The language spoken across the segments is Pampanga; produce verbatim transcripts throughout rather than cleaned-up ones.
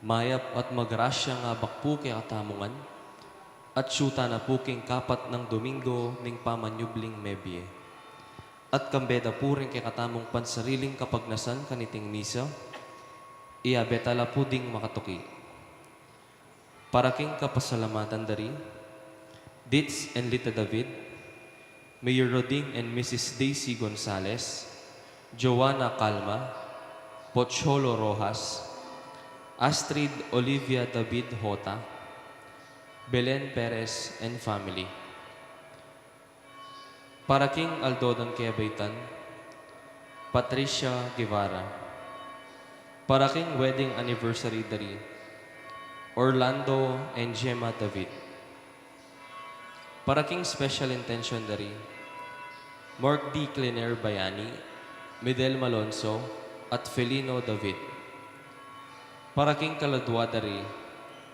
Mayap at magrasyang abak pu kekatamu ngan, at atsu tana pu king kapat nang Domingo ning pamanyubling mebie. At kambe da pu ring kekatamung pansariling kapagnasan kaniting misa, iyabe tala pu ding makatuki. Para king kapasalamatan da ri Ditz and Lita David, Mayor Roding and Missus Daisy Gonzalez, Joanna Calma, Pocholo Rojas, Astrid Olivia David Hota, Belen Perez and family. Para king aldo dang kebaitan, Patricia Guevara. Para king wedding anniversary da ri Orlando and Gemma David. Para king special intention da ri Mark D. Clener Bayani, Midel Malonzo, at Felino David. Para king kaladua da ri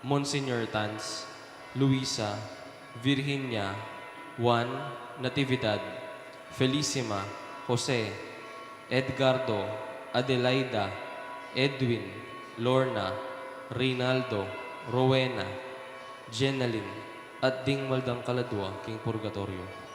Monsignor Tans, Luisa, Virginia, Juan, Natividad, Felicima, Jose, Edgardo, Adelaida, Edwin, Lorna, Reynaldo, Rowena, Jenalyn, at ding mal dang kaladua king purgatoryo.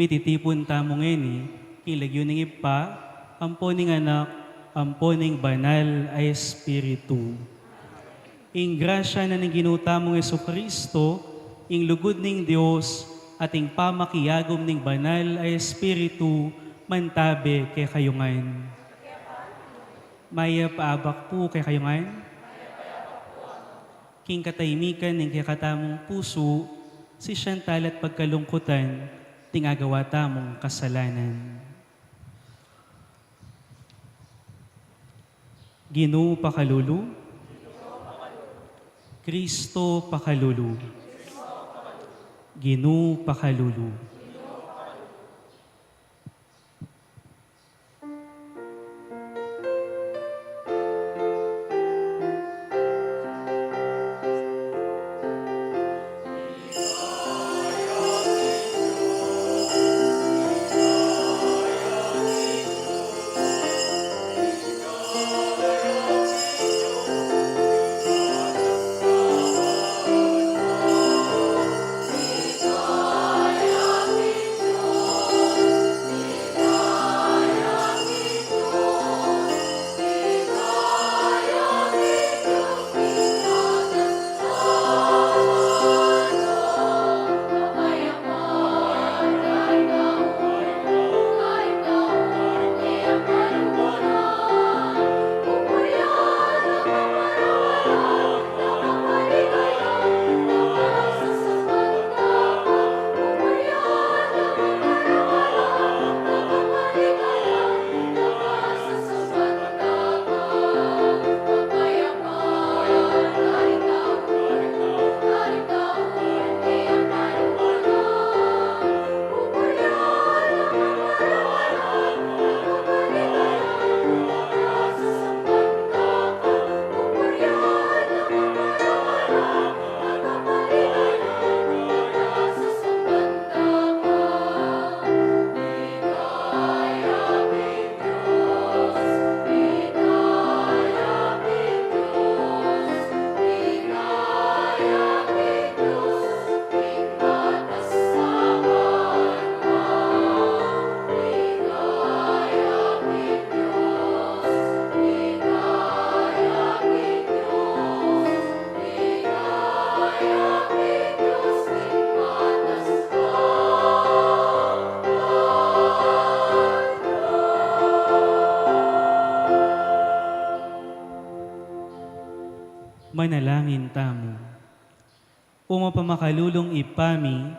Mititipun tamu ngeni king lagyu ning Ibpa, ampo ning Anak, ampo ning Banal a Espiritu. Ing grasya na ning Ginu tamung Jesucristo, ing lugud ning Dios, at ing pamakiagum ning Banal a Espiritu, mantabe kekayu ngan. Mayap a abak pu kekayu ngan. King katahimikan ning kekatamung pusu, sisian tala at pagkalungkutan ding agawa tamung kasalanan. Ginu, pakalulu. Kristo, pakalulu. Ginu, pakalulu. Manalangin tamu. O mapamakalulung Ibpa mi,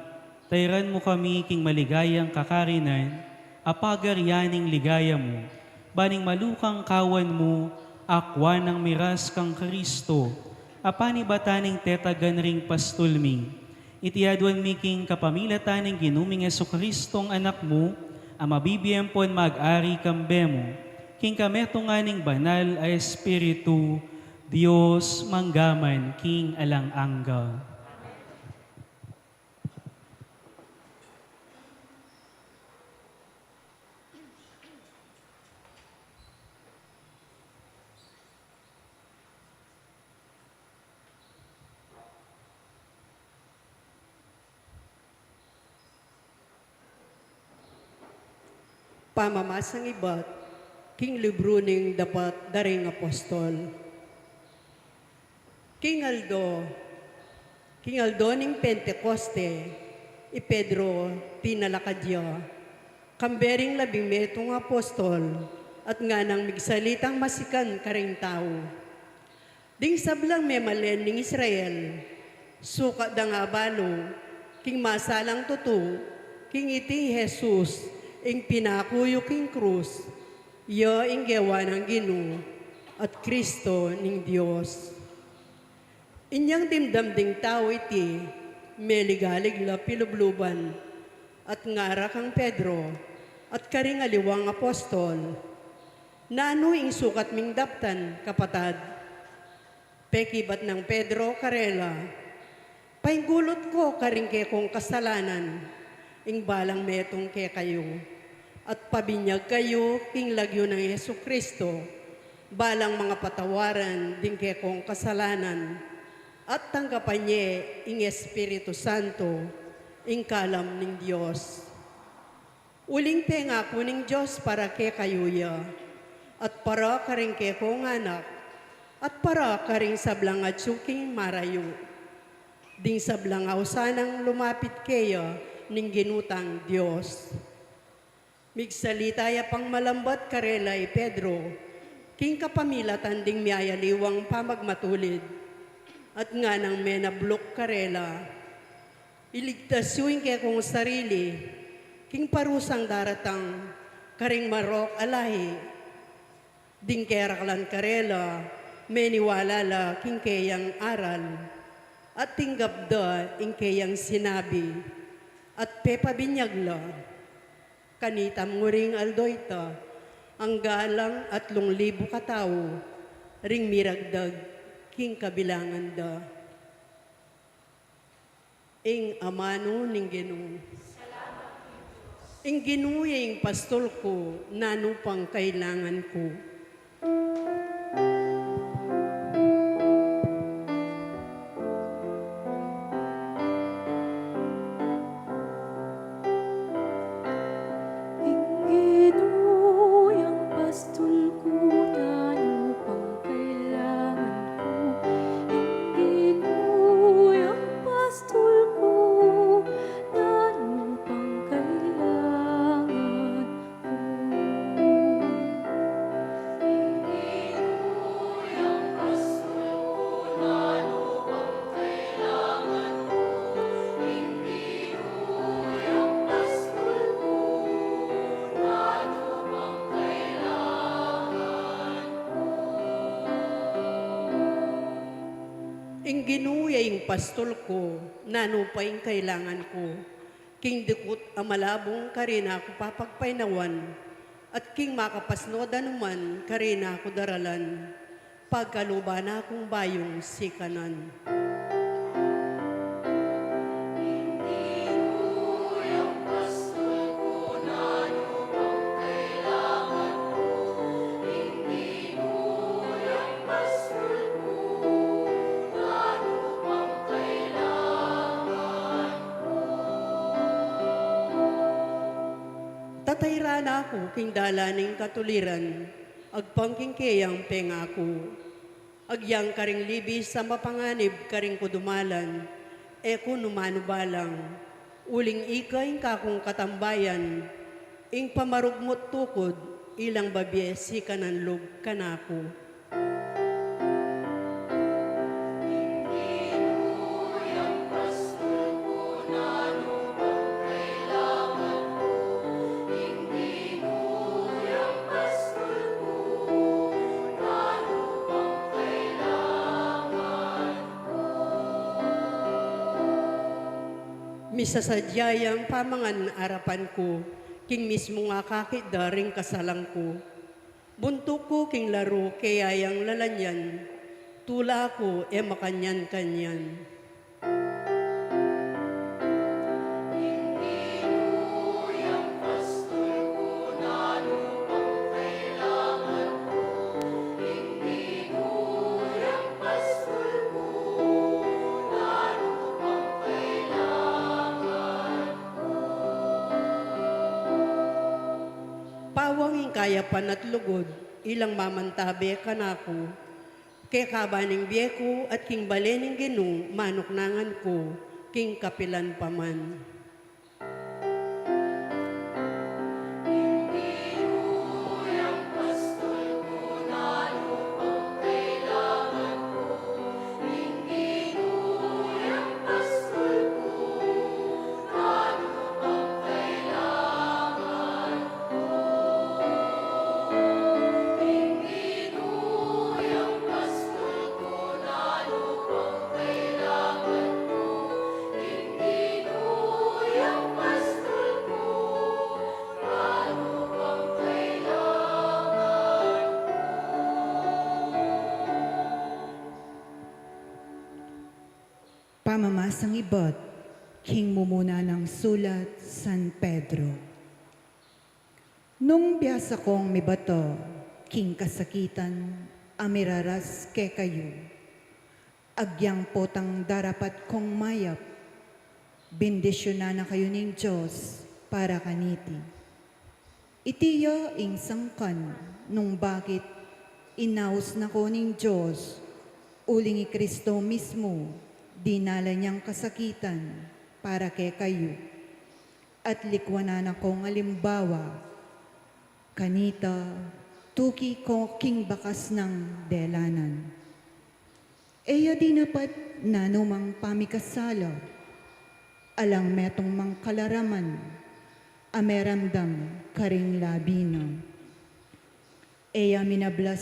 tairan mu kami king maligayang kakarinan a pagarian ning ligaya mu, ban ing malukang kawan mu, akwan nang miras kang Kristo, a panibatan ning tetagan ring pastul mi. Iti aduan mi king kapamilatan ning Ginu ming Jesucristong Anak mu, a mabibie ampon mag-ari kambe mu, king kametungan ning Banal a Espiritu, Dios, mangga man king alang angga. Pamamasang ibat king libru ning Dapat da ring Apostol. King aldo, king aldo ning Pentecoste, i Pedro tinalakad ya kambe ring labing metung apostol, at nganang migsalitang masikan karing tau. Ding sablang memalen ning Israel, sukat da nga balu king masalang tutu, king iti i Jesus, ing pinaku yu king krus, ya ing gewa nang Ginu at Kristo ning Dios. Inyang dimdam ding tau iti, meligalig la pilubluban, at ngara kang Pedro, at karing aliwang apostol, "Nanu ing sukat ming daptan, kapatad?" Pekibat nang Pedro karela, "Painggulut ko karing kekong kasalanan, ing balang metung kekayu, at pabinyag kayu king lagyu nang Jesucristo, balang mangapatawaran ding kekong kasalanan, at tanggapan ye ing Espiritu Santo, ing kalam ning Dios." Uling pengaku ning Dios para kekayu ya, at para karing kekong anak, at para karing sablang atyu king marayu, ding sablang ausan nang lumapit keya ning Ginu tang Dios. Migsalita ya pang malambat karela i Pedro, king kapamilatan ding miyayaliwang pamagmatulid, at nganang menabluk karela, iligtas yu ing kekong sarili king parusang daratang karing marok a lahi. Ding keraklan karela, meniwala la king keyang aral, at tinggap da ing keyang sinabi, at pepabinyag la. Kanita mu ring aldo ita, angga lang atlung libu katau ring miragdag king kabilangan da. Ing amanu ning Ginu. Ing Ginu ya ing pastul ku, nanu pang kailangan ku? Ing Ginu yang pastul ku, nanu pang kailangan ku? Ing Ginu yang pastul ku, nanu pang kailangan ku? Ing Ginu yang pastul ku, nanu pang kailangan ku? Ing Ginu yang pastul ku, nanu pang kailangan ku? Ing Ginu ya ing pastul ku, nanu pa ing kailangan ku? King dikut a malabung karina ku papagpainawan, at king makapasnud a numan karina ku daralan, pagkaluban na kung bayung sikanan. Tatairan na ku king dalan ning katuliran, agpang king keyang pengaku. Agyang karing libis a mapanganib karing kudumalan, e ku numanu balang. Uling ika ing kakung katambayan, ing pamarugmut tukud, ilang babie sikanan lub kanaku. Misasadya yang pamangan arapan ku, king mismung akakit da ring kasalan ku. Buntuk ku king laru keya yang lalanyan, tula ku e makanyan-kanyan. Pawang ing kayapan at lugud, ilang mamantabe kanaku. Kekaba ning bie ku at king bale ning Ginu manuknangan ku, king kapilan pa man. Pamamasang ibat king mumuna nang sulat San Pedro. Nung biasa kong mibata king kasakitan a miraras kekayu, agyang potang darapat kong mayap, bendisyunan na kayu ning Dios para kaniti. Iti ya ing sangkan nung bakit inaus na ko ning Dios, uling i Kristo mismu dinala niyang kasakitan para kekayu, at likwanan na kong alimbawa. Kanita, tuki ko king bakas nang delanan. E ya dinapat nanumang pamikasala, alang metung mang kalaraman a meramdam karing labi na. E ya minablas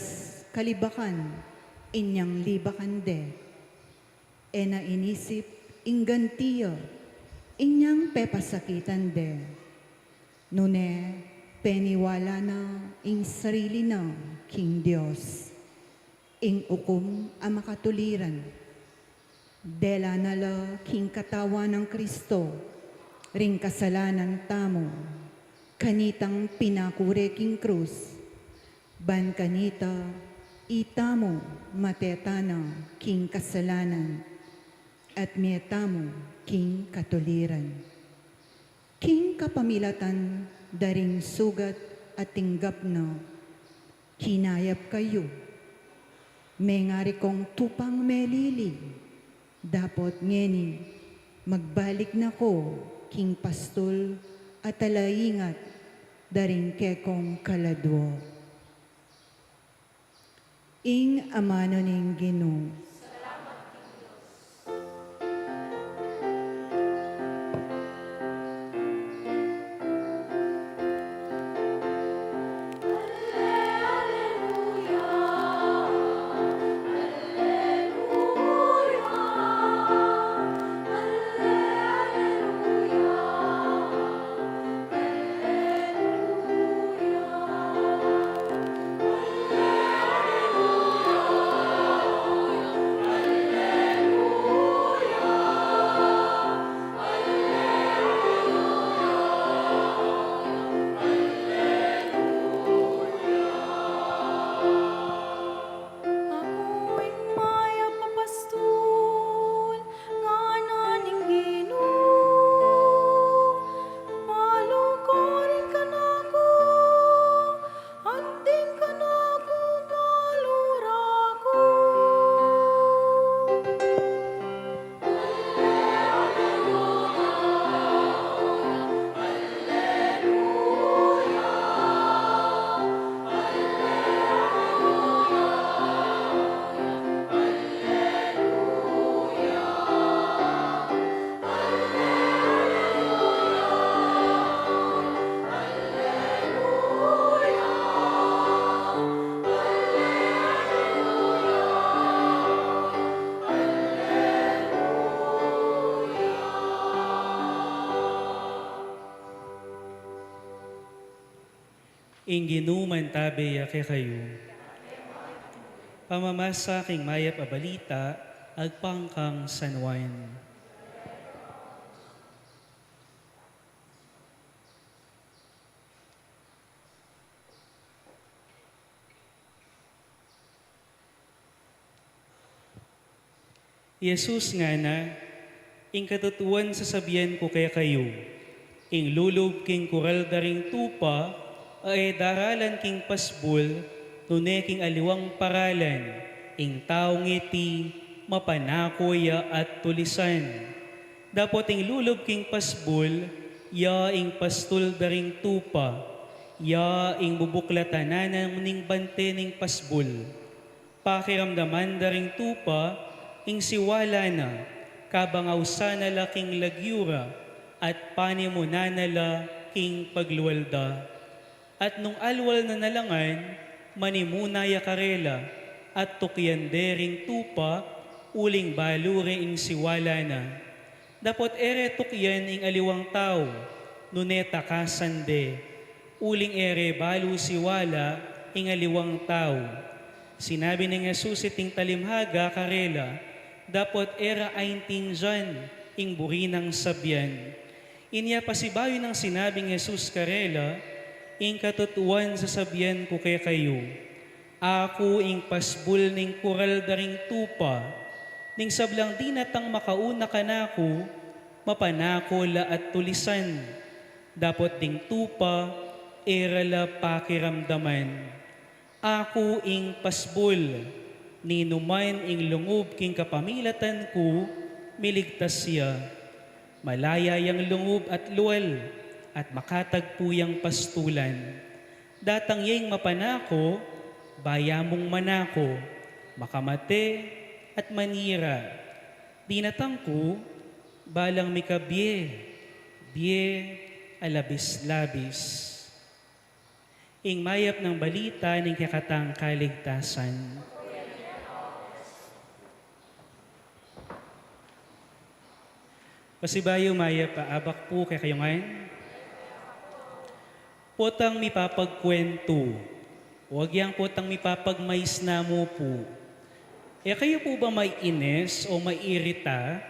kalibakan inyang libakan de. E na inisip ing ganti ya inyang pepasakitan de. Nune, peniwala na ing sarili na king Dios, ing ukum a makatuliran. Dela na la king katawan nang Kristo ring kasalanan tamu, kanitang pinakure king krus, ban kanita itamu mate tana king kasalanan, at mie tamu king katuliran. King kapamilatan da ring sugat a tinggap na, kinayap kayu. Mengari kong tupang melili, dapot ngeni magbalik na ko king pastul a talaingat da ring kekong kaladua. Ing amanu ning Ginu. Aku ing mayap a pastul, ngana ning Ginu. Palukarin kanaku, anting kanaku, paluraku. Ing Ginu mantabe ya kekayu. Pamamasa king mayap a balita agpang kang San Juan. I Jesus ngana, ing katutuan sasabian ku kekayu, ing lulub king kural da ring tupa, a e daralan king pasbul, nune king aliwang paralan, ing taung iti, mapanako ya at tulisan. Dapot ing lulub king pasbul, ya ing pastul da ring tupa, ya ing bubuklatan na ning bante ning pasbul. Pakiramdaman da ring tupa ing siwala na, kabang ausan na la king lagyu ra, at panimunan na la king paglual da. At nung alwal na nalangan, manimuna ya karela, at tukyan de ring tupa, uling balu re ing siwala na. Dapot e re tukyan ing aliwang tau, nune takasan de, uling e re balu siwala ing aliwang tau. Sinabi nang Jesus iting talimhaga karela, dapot e ra aintindian ing buri nang sabian. Inya pasibayu nang sinabing Jesus karela, ing katutuan sasabian ku kekayu, aku ing pasbul ning kural da ring tupa, ning sablang dinatang makauna kanaku, mapanako la at tulisan. Dapot ding tupa, E ra la pakiramdaman. Aku ing pasbul, ninuman ing lungub king kapamilatan ku, miligtas ya. Malaya yang lungub at lual, at makatagpu yang pastulan. Datang ya ing mapanako, baya mung manako, makamate, at manira. Dinatang ku, balang mikabie, bie a labis-labis. Ing mayap nang balita ning kekatang kaligtasan. Pasibayu mayap a abak pu kekayu ngan. Potang mipapagkuwentu, wag yang potang mipapagmaisna mu pu. E kayu pu ba maiinis o maiirita?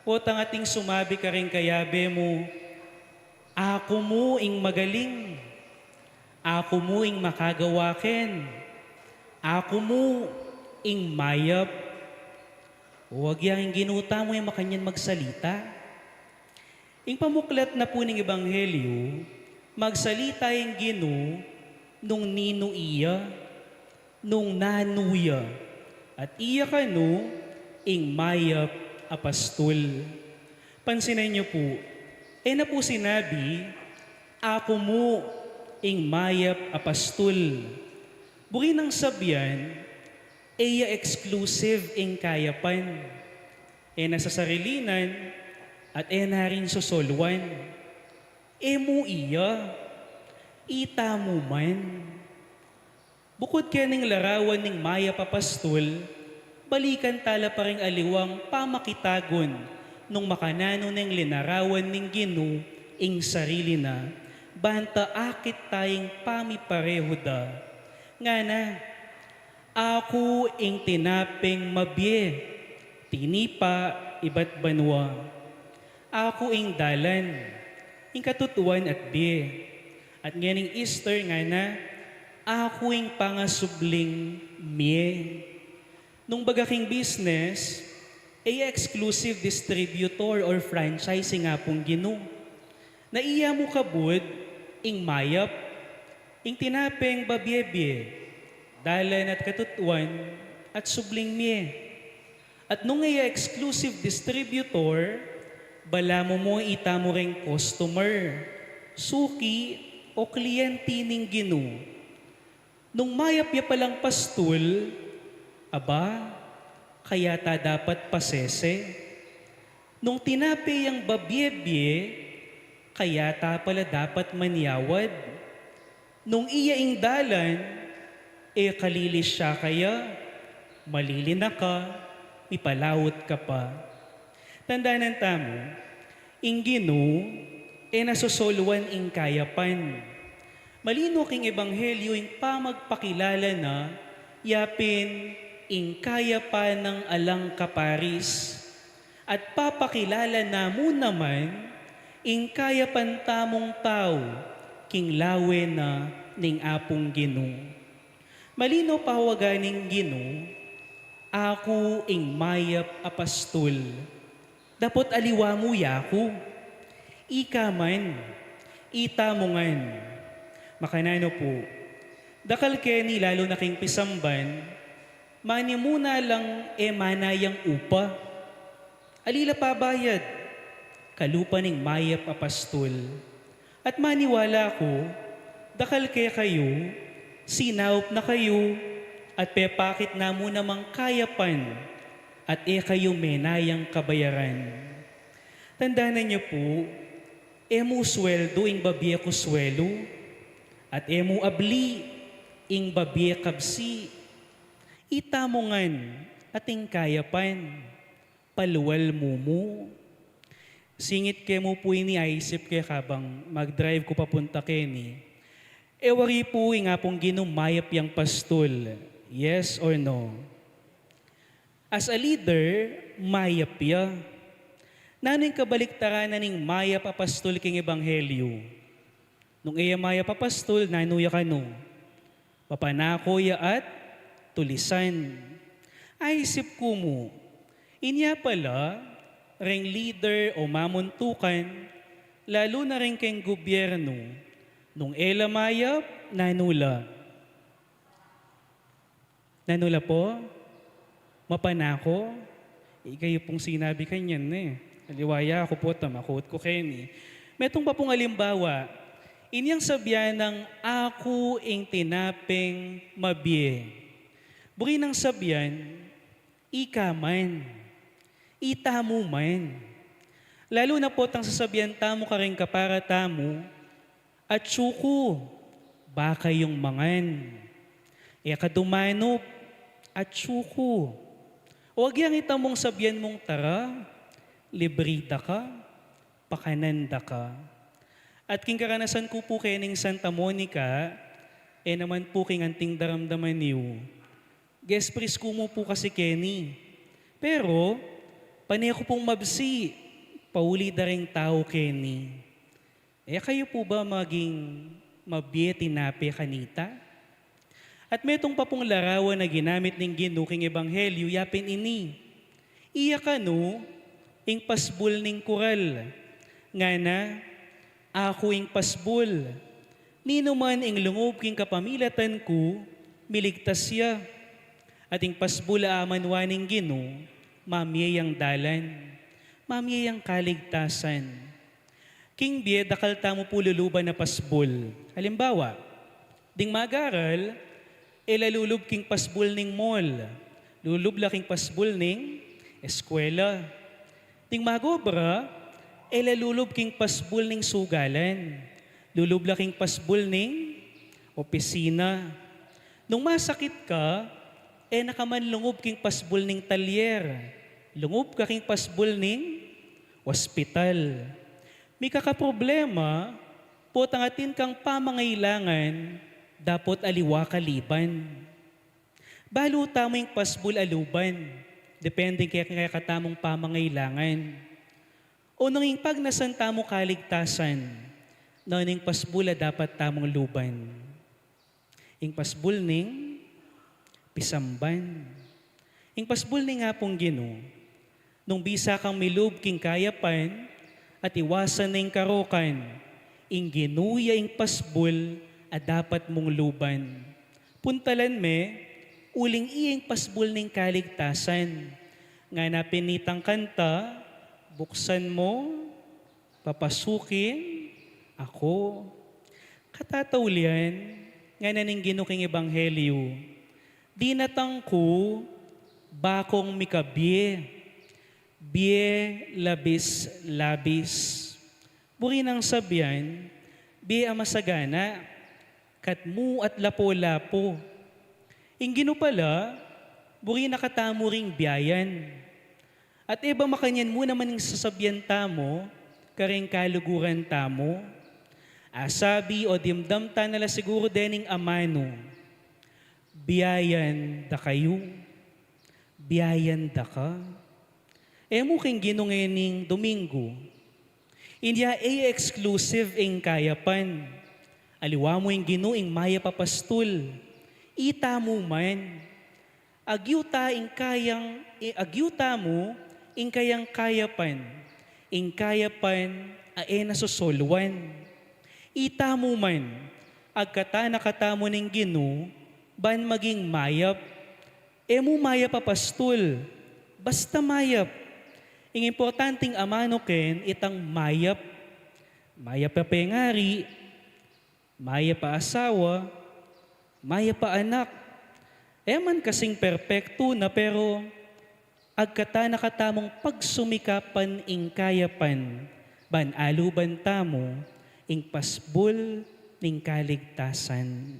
Potang ating sumabi karing kayabe mu, "Aku mu ing magaling. Aku mu ing makagawa ken. Aku mu ing mayap." Wag yang ing Ginu tamu e makanyan magsalita. Ing pamuklat na pu ning Ebanghelyo, magsalita ing Ginu nung ninu iya, nung nanu ya, at iya kanu ing mayap a pastul. Pansinan yu pu, e na pu sinabi, "Aku mu ing mayap a pastul." Buri nang sabian, e ya exclusive ing kayapan. E na sasarilinan at e na rin sosoluan. E mu iya, itamu man. Bukud keni ing larawan ning mayap a pastul, balikan tala pa ring aliwang pamakitagun nung makananu neng linarawan ning Ginu ing sarili na, banta akit taya ing pamiparehu da. Ngana, "Aku ing tinapeng mabie, tinipa ibat banua. Aku ing dalan, ing katutuan at bie." At ngening Easter ngana, "Aku ing pangasubling mie." Nung baga king business, e ya exclusive distributor or franchise ing Apung Ginu. Na iya mu kabud ing mayap, ing tinapeng babie-bie, dalan at katutuan, at subling mie. At nung e ya exclusive distributor, balamu mu itamu ring customer, suki, o kliyente ning Ginu. Nung mayap ya palang pastul, aba, kaya ta dapat pasese. Nung tinape yang babie-bie, kaya ta pala dapat manyawad. Nung iya ing dalan, e kalilis ya kaya, malilin na ka, mipalaut ka pa. Tandanan tamu, ing Ginu, e na sosoluan ing kayapan. Malino king ebanghelyo ing pamagpakilala na, ya pin ing kayapan nang alang kaparis. At papakilala na mu naman ing kayapan tamung tau king lawe na ning Apung Ginu. Malino pawagan ning Ginu, "Aku ing mayap a pastul." Dapot aliwa mu ya ku. Ika man, itamu ngan. Makananu pu, dakal keni lalu na king pisamban, manimuna lang e manayang upa. Ali la pabayad, kalupa ning mayap a pastul. At maniwala ku, dakal kekayu, sinaup na kayu, at pepakit na mu namang kayapan, at e kayu menayang kabayaran. Tandanan yu pu, e mu sweldu ing babie ku swelu, at e mu abli ing babie kabsi. Itamu ngan ating kayapan, palual mu mu. Singit ke mu pu ini, aisip ke kabang mag-drive ku papunta keni. E wari pu ing Apung Ginu mayap yang pastul? Yes or no? As a leader, mayap ya. Nanu ing kabaliktaran na ning mayap a pastul king ebanghelyo? Nung e ya mayap a pastul, nanu ya kanu? Mapanako ya at tulisan. Aisip ku mu, inya pala, ring leader o mamuntukan, lalu na ring keng gubyernu, Nung e la mayap, nanu la? Nanu la po? Mapanako? Ikayu pung sinabi kanyan e. Aliwa ya ku po, tamakut ku keni. Metung pa pung alimbawa, inyang sabian nang aku ing tinapeng mabie. Buri nang sabian, ika man, itamu man. Lalu na potang sasabian tamu karing kapara tamu, atsu ku, ba kayung mangan. E ka dumanup, atsu ku. O agyang itamung sabian mung tara, libri da ka, pakanan da ka. At king karanasan ku pu kening Santa Monica, e naman pu king anting daramdaman yu. Guest priest ku mu pu kasi keni. Pero, pane ku pung mabsi, pauli da ring tau keni. E kayu pu ba maging mabie tinape kanita? At metung pa pung larawan a ginamit ning Ginu king ebanghelyu, yapin ini. Iya kanu ing pasbul ning kural. Ngana, aku ing pasbul. Ninuman ing lungub king kapamilatan ku, miligtas ya. At ing pasbul a amanwa ning Ginu, mamie yang dalan, mamie yang kaligtasan. King bie, dakal tamu pu luluban a pasbul. Alimbawa, ding mag-aral, e la lulub king pasbul ning mall, lulub la king pasbul ning eskwela. Ding mag-obra, e la lulub king pasbul ning sugalan, lulub la king pasbul ning opisina. Nung masakit ka, e na ka man lungub king pasbul ning talyer, lungub ka king pasbul ning ospital. Mika ka problema, potang atin kang pamangailangan, dapot aliwa ka liban. Balu tamu ing pasbul a luban, depende kaya, kaya katamung pamangailangan. O nung ing pagnasan tamu kaligtasan, nanu ing pasbul a dapat tamung luban? Ing pasbul ning pisamban. Ing pasbul ning Apung Ginu, nung bisa kang milub king kayapan at iwasan na ing karokan, ing Ginu ya ing pasbul a dapat mung luban. Puntalan me, uling iya ing pasbul ning kaligtasan. Ngana pin nitang kanta, buksan mo, papasukin aku. Katataulian, ngana ning Ginu king ebanghelyu, dinatang ku bakung mikabie, bie labis-labis. Buri nang sabian, bie a masagana, katmu at lapu-lapu. Ing Ginu pala, buri na katamu ring biayan. At e ba makanyan mu naman ing sasabian tamu karing kaluguran tamu? Asabi o dimdam ta na la siguru dening amanu, biayan da kayu, biayan da ka. E mu king Ginu ngening Domingo. Inya e exclusive ing kayapan. Aliwa mu ing Ginu ing mayap a pastul. Itamu man. Agyu ta ing kayang, i-, agyu tamu ing kayang kayapan, ing kayapan a e na sosoluan. Itamu man, agkatan na katamu ning Ginu, ban maging mayap. E mu mayap a pastul, basta mayap. Ing importanting amanu ken itang mayap. Mayap a pengari, mayap a asawa, mayap a anak. E man kasing perpektu na, pero agkatan na katamung pagsumikapan ing kayapan, ban aluban tamu ing pasbul ning kaligtasan.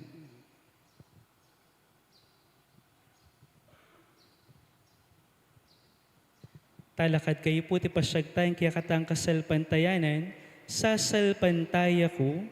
Talakad kayu pu, tipasyag taya ing kekatang kasalpantayanan, sasalpantaya ku.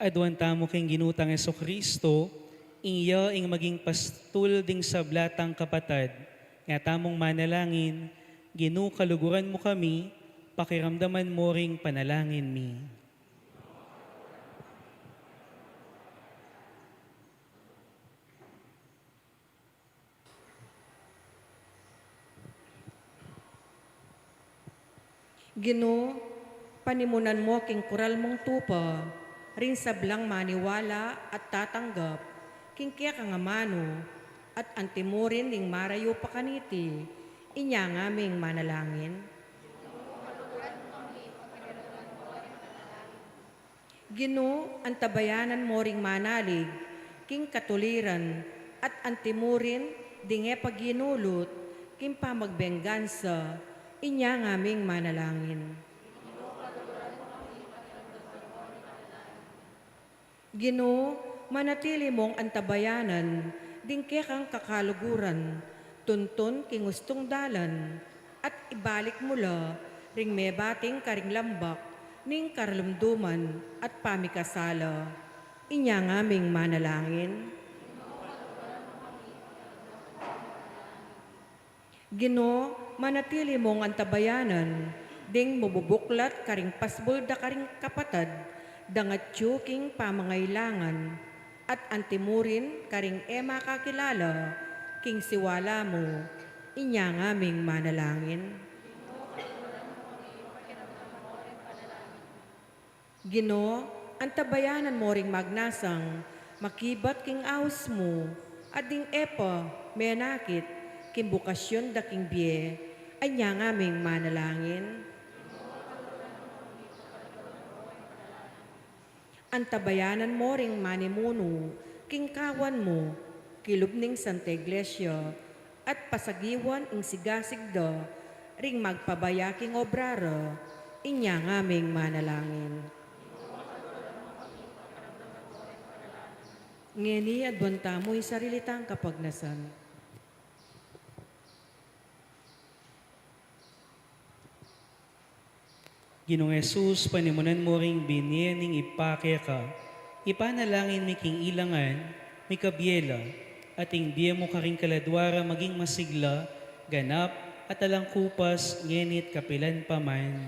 Aduan tamu king Ginu tang Jesucristo, ing iya ing maging pastul ding sabla tang kapatad. Nga tamung manalangin, Ginu, kaluguran mu kami, pakiramdaman mu ring panalangin mi. Ginu, panimunan mu king kural mung tupa ring sablang maniwala at tatanggap king kekang amanu, at antimurin ding marayupa kaniti, inya ngaming manalangin. Ginu, antabayanan mu ring manalig king katuliran at antimurin ding e paginulut king pamagbenggansa, inya ngaming manalangin. Ginu, manatili mung antabayanan ding kekang kakaluguran, tuntun king ustung dalan, at ibalik mu la ring mebating karing lambak ning karalumduman at pamikasala. Inya ngaming manalangin. Ginu, manatili mung antabayanan ding mububuklat karing pasbul da karing kapatad, dangatyu king pamangailangan, at antimurin karing e makakilala king siwala mu, inya ngaming manalangin. Ginu, antabayanan mu ring magnasang makibat king aus mu, at ding e pa menakit king bukasyun da king bie, inya ngaming manalangin. Antabayanan mu ring manimunu king kawan mu, kilub ning Santa Iglesia, at pasagiwan ing sigasig da ring magpabaya king obra ra, inya ngaming manalangin. Ngeni aduan tamu ing sarili tang kapagnasan. Ginung Jesus, panimunan mu ring binie ning Ibpa keka, ipanalangin mi king ilangan, mikabie la, at ing bie mu karing kaladua ra maging masigla, ganap, at alang kupas, ngeni't kapilan pa man.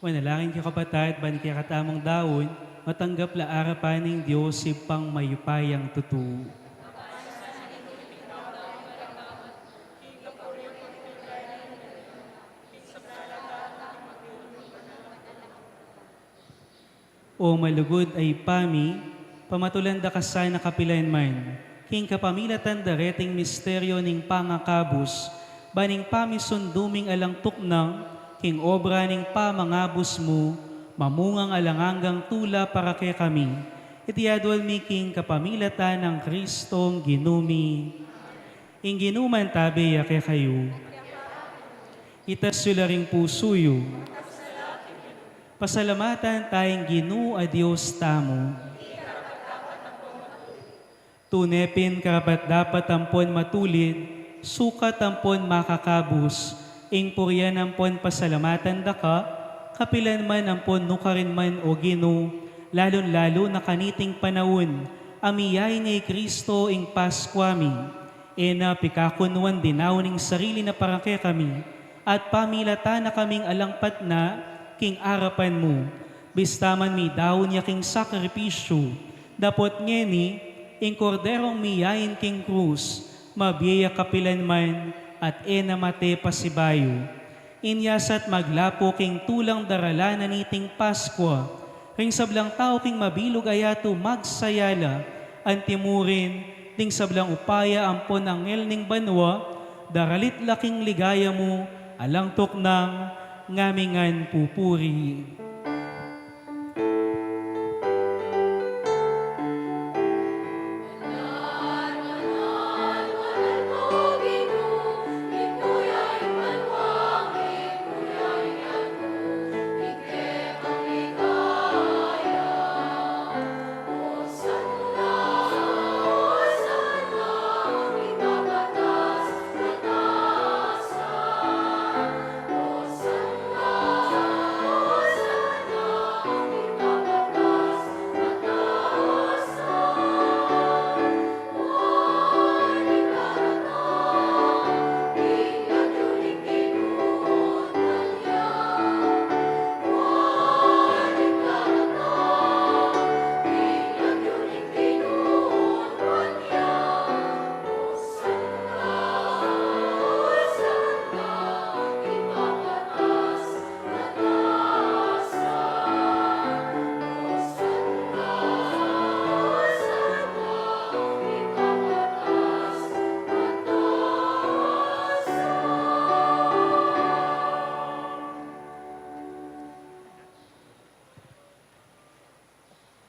Manalangin kayu, kapatad, ban ing kekatamung daun matanggap la arapan ning Dios Ibpang mayupayang tutu. O malugud a Ibpa mi, pamatulan da ka sana kapilan man, king kapamilatan da reting misteryo ning pangakabus, ban ing pamisundu ming alang tuknang king obra ning pamangabus mu, mamungang alang anggang tula para kekami. Iti aduan mi king kapamilatan nang Kristong Ginu mi. Ing Ginu mantabi ya kekayu. Itas yu la ring pusu yu. Pasalamatan taya ing Ginu a Dios tamu. Tune pin karapat-dapat ampon matulid, sukat ampon makakabus, ing purian ampon pasalamatan da ka, kapilan man ampon nukarin man, O Ginu, lalun-lalu na kaniting panaun a miyain ne i Kristo ing Paskua mi. E na pikakunuan dinaun ing sarili na para kekami, at pamilatan na kaming alang patna king arapan mu. Bista man midaun ya king sakripisyu, dapot ngeni, ing Korderong miyain king krus, mabie ya kapilan man at e na mate pasibayu. Inya sa't maglapu king tulang daralanan niting Paskua, ring sablang tau king mabilug a yatu magsaya la, antimurin, ding sablang upaya ampon anghel ning banua, daralit la king ligaya mu, alang tuknang, ngamingan pupuri.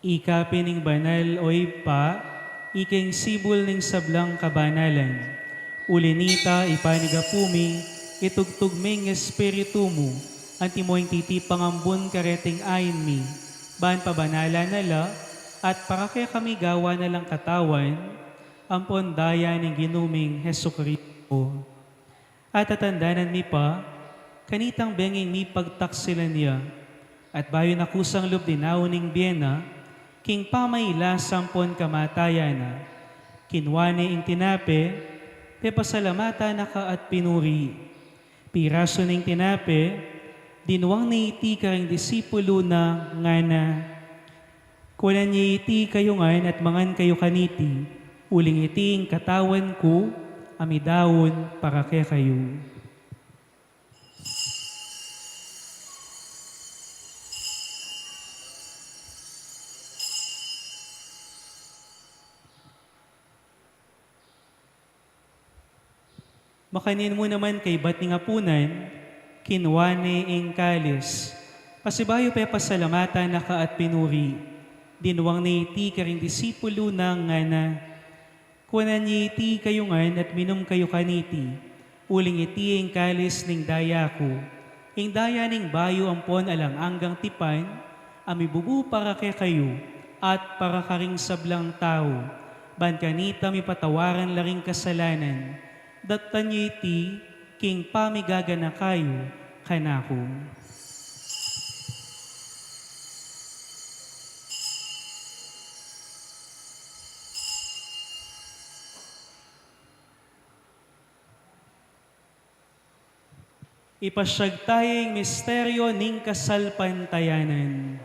Ika pin ing banal, o Ibpa, ika ing sibul ning sablang kabanalan. Uli nita, ipanyawad mi, itugtug me ing Espiritu mu, antimo ing titipang ambun kareting ain mi, ban pabanalan na la, at para kekami gawan na lang katawan ampon daya ning Ginu ming Jesucristo. At tatandanan mi pa, kanitang bengi ing mipagtaksilan ya, at bayu na kusang lub dinaun ing bie na, king pamailas ampon kamatayan na, kinua ne ing tinape, pepasalamatan na ka at pinuri. Pirasu ne ing tinape, dinwang ne iti karing disipulu na, ngana, Kuanan ye iti kayu ngan at mangan kayu kaniti, uling iti ing katawan ku a midaun para kekayu. Makanyan mu naman kaybat ning apunan, kinua ne ing kalis. Pasibayu pepasalamatan na ka at pinuri. Dinwang ne iti karing disipulu na, ngana, Kuanan ye iti kayu ngan at minum kayu kaniti, uling iti ing kalis ning daya ku, ing daya ning bayu ampon alang anggang tipan, a mibubu para kekayu at para karing sablang tau, ban kanita mipatawaran la ring kasalanan. Dattan ye iti king pamigaganaka yu kanaku. Ipasyag taya ing misteryo ning kasalpantayanan.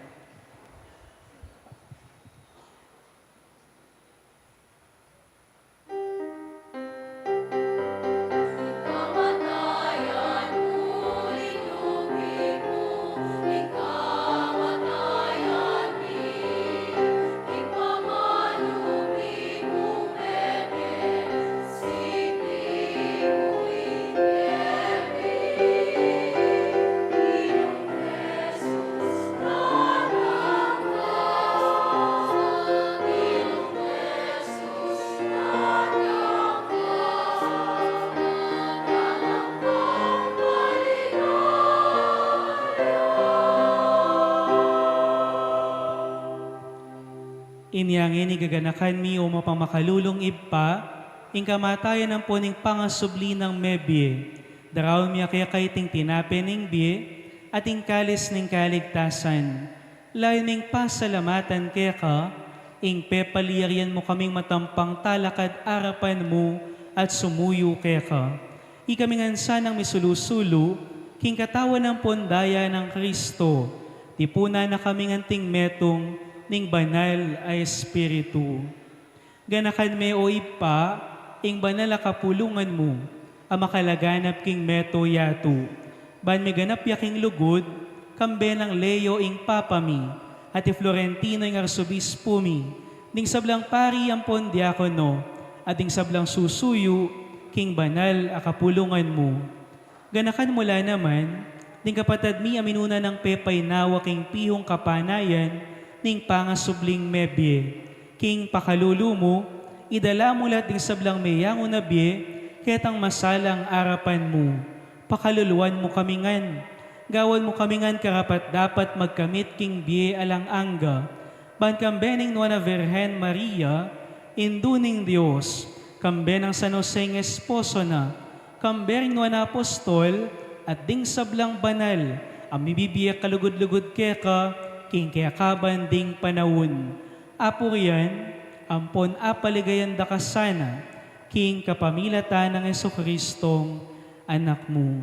Inya ngeni gaganakan mi, o mapamakalulung Ibpa, ing kamatayan ampon ing pangasubli nang mebie. Daraun mi keka iting tinape ning bie, at ing kalis ning kaligtasan. Layun ming pasalamatan keka, ing pepalyarian mu kaming matampang talakad arapan mu at sumuyu keka. Ikami ngan sanang misulu-sulu, king katawan ampon daya nang Kristo, tipunan na kaming anting metung ning Banal a Espiritu. Ganakan me, o Ibpa, ing banal a kapulungan mu, a makalaganap king meto yatu. Ban miganap ya king lugud, kambe nang Leo ing Papa mi, at i Florentino ing Arsobispo mi, ding sablang pari ampon diakono, at ding sablang susuyu king banal a kapulungan mu. Ganakan mu la naman ding kapatad mi a minuna nang pepaynawa king pihung kapanayan ning pangasubling mebie. King pakalulu mu, idala mu la ding sablang meyangu na bie ketang masalang arapan mu. Pakaluluan mu kami ngan. Gawan mu kami ngan karapat-dapat magkamit king bie alang angga. Ban kambe ning Nuan a Virgen Maria, Indu ning Dios, kambe nang San Jose ing esposo na, kambe ring nuan a apostol, at ding sablang banal a mibibie kalugud-lugud keka king kekaban ding panaun. Apurian ampon apaligayan da ka sana king kapamilatan nang Jesucristong Anak mu.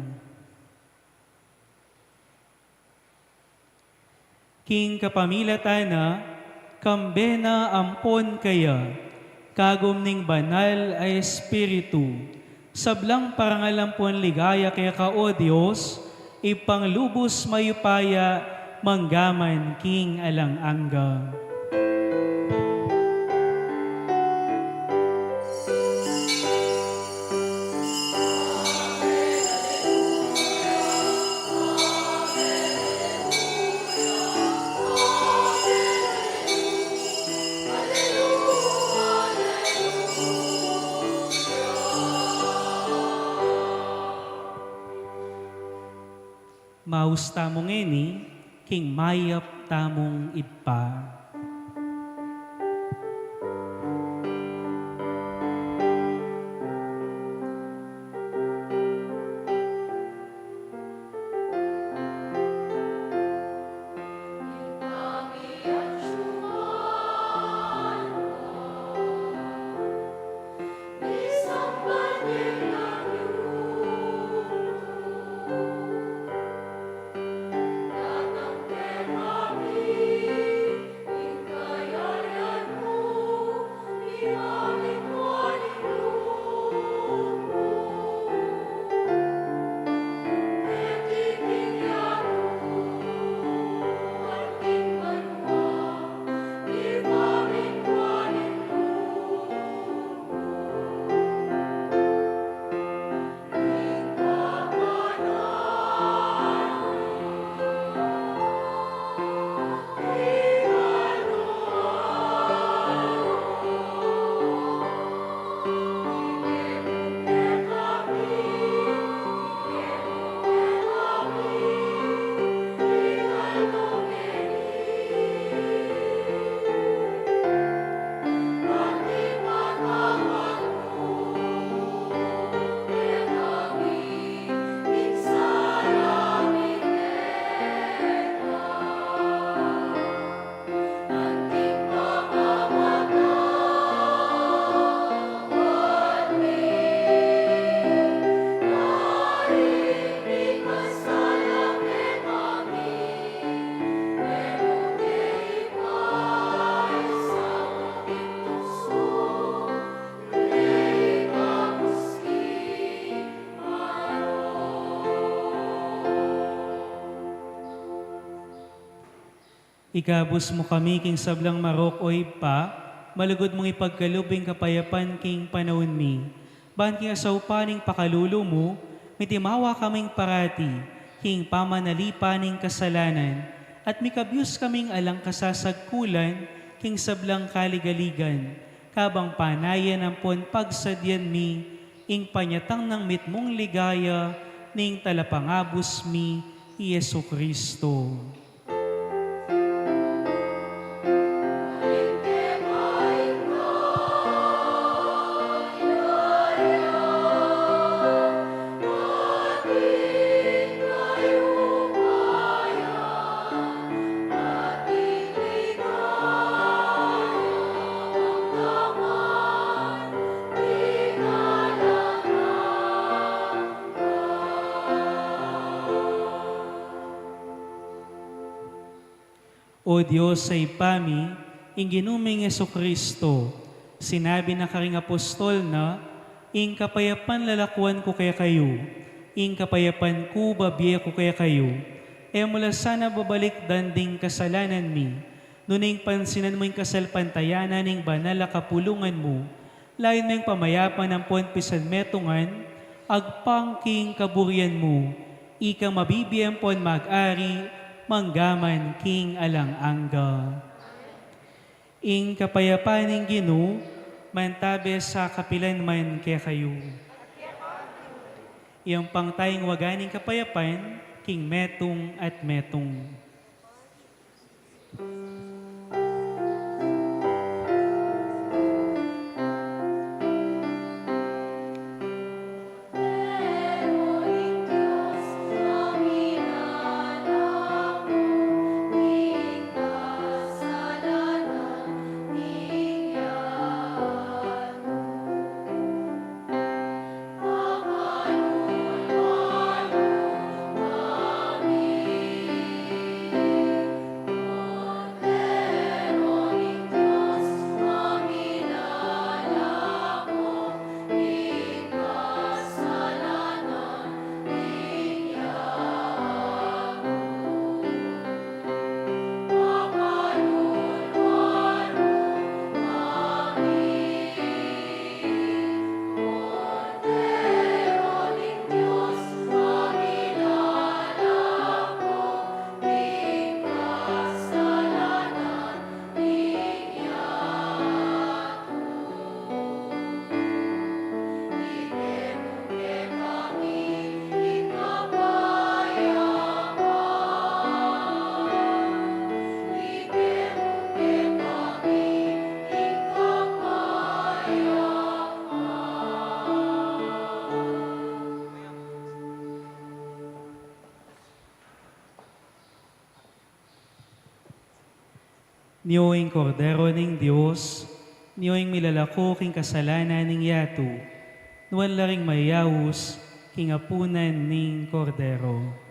King kapamilatan na, kambe na ampon keya, kagum ning Banal a Espiritu, sablang parangal ampon ligaya keka, o Dios, Ibpang lubus mayupaya, mangga man king alang angga. Maus tamu ngeni king mayap tamung Ibpa. Ikabus mu kami king sablang marok, o Ibpa, malugud mung ipagkalub ing kapayapan king panaun mi. Ban king asaupan ning pakalulu mu, mitimawa kaming parati king pamanalipan ning kasalanan, at mikabyus kaming alang kasasagkulan king sablang kaligaligan, kabang panayan ampon pagsadyan mi ing panyatang nang mitmung ligaya ning Talapangabus mi, i Jesucristo. O Dios a Ibpa mi, ing Ginu ming Jesucristo, sinabi na karing apostol na, "Ing kapayapan lalakuan ku kekayu, ing kapayapan ku babie ku kekayu." E mu la sana babalikdan ding kasalanan mi, nune ing pansinan mu ing kasalpantayanan ning banal a kapulungan mu, lawen me ing pamayapan ampon pisanmetungan, agpang king kaburian mu, ika mabibie ampon mag-ari, mangga man king alang angga. Ing kapayapan ning Ginu, mantabe sa kapilan man kekayu. Iyampang tayung waga ning kapayapan, king metung at metung. Nio ing Kordero ning Dios, nio ing milalako king kasalanan ning yatu, nuan la ring mayayaus king apunan ning Kordero.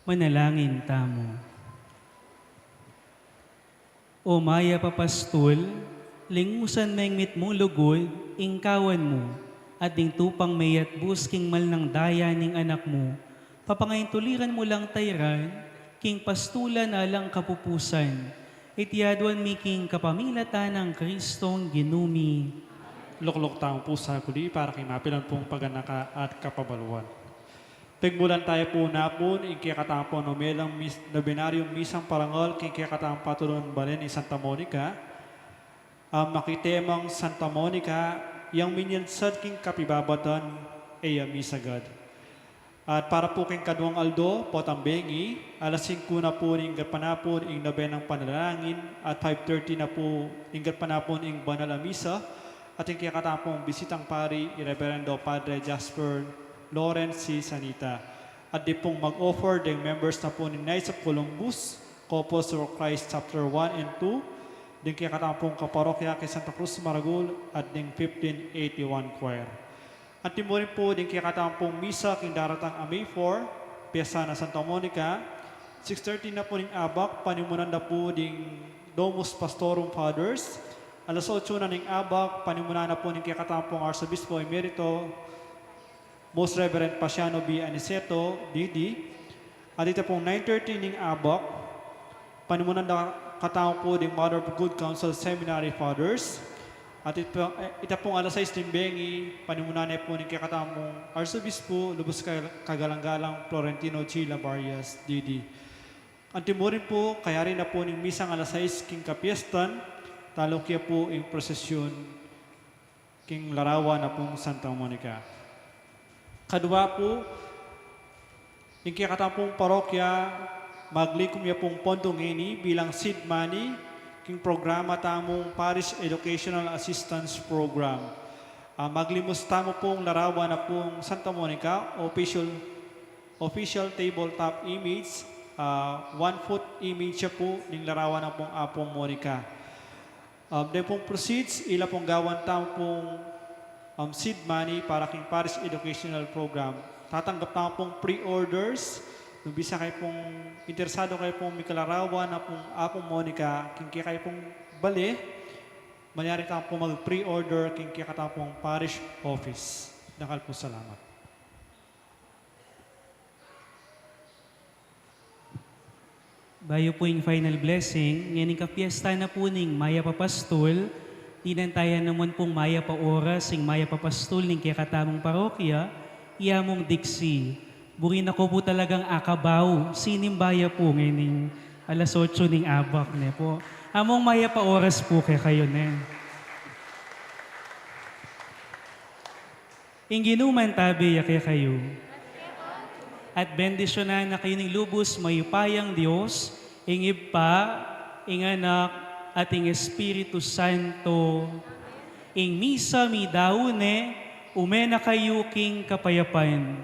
Manalangin tamu. O Mayap a Pastul, lingusan meng mitmung lugud ing kawan mu, at ding tupang meyatbus king malnang daya ning Anak mu, papangaintuliran mu lang tairan king pastulan alang kapupusan. Iti aduan mi king kapamilatan nang Kristong Ginu mi. Lukluk tamu pu sa kuli para king mapilan pung paganaka at kapabaluan. Pigmulan taya pu napun ing kekatamung nobenang mis-, nobenaryung misang parangal king kekatamung patulun balen ning Santa Monica, a makitemang Santa Monica, yang minyansad king kapibabatan, e ya misagad. At para pu king kaduang aldo, potang bengi, alas singku na pu ning gatpanapun ing nobenang panalangin, at five thirty na pu ing gatpanapun ing banal a misa, at ing kekatamung bisitang pari, i Reverendo Padre Jasper Lawrence C. Sanita. At ding pung mag-offer, ding members na pu ning Knights of Columbus, Couples for Christ Chapter one and two, ding kekatamung kaparokya king Santa Cruz Maragul, at ding fifteen eighty-one Choir. Anti mu rin pu ding kekatamung misa king daratang a May four, piyesta na Santa Monica, six thirty na pu ning abak, panimunan da pu ding Domus Pastorum Fathers, alas otso na ning abak, panimunan na pu ning kekatamung Arsobispo Emerito, Most Reverend Paciano B. Aniceto, D D, at ita pung nine thirty ning abak, panimunan da katamu pu ding Mother of Good Counsel Seminary Fathers, at ita, ita pung alas sais ning bengi, panimunan na pu ning kekatamung Arsobispo, lubus ka-, kagalang-galang Florentino G. Labarias, D D. Anti mu rin pu, kayari na pu ning misang alas sais king kapiestan, taluk ya pu ing prosesyun king larawan na pung Santa Monica. Kadua pu, ing kekatamung parokya, maglikum ya pung pondo ngeni bilang seed money king programa tamung Parish Educational Assistance Program. A, maglimus tamu pung larawan na pung Santa Monica, official, official tabletop image, a, one foot image ya pu ning larawan na pung Apu Monica. Um, deng pung proceeds, ila pung gawan tamu pung, um, seed money para king Parish Educational Program. Tatanggap tamu pung pre-orders. Nung bisa kayu pung interesado kayu pung mikalarawan na pung Apu Monica king kekayu pung bale, malyari tamu pung mag-pre-order king kekatamung parish office. Dakal pung salamat. Bayu pu ing final blessing, ngening kapiesta na pu ning Mayap a Pastul, dinan taya naman pung mayap a oras ing Mayap a Pastul ning kekatamung parokya, iya mung diksi. Buri na ku pu talagang akabau, sinimba ya pu ngening alas otso ning abak, ne pu. Among mayap a oras pu kekayu, ne. Ing Ginu mantabi ya kekayu. At bendisyunan na kayu ning lubus mayupayang Dios, ing Ibpa, ing Anak, at ing Espiritu Santo. Ing misa midaun ne, ume na kayu king kapayapan.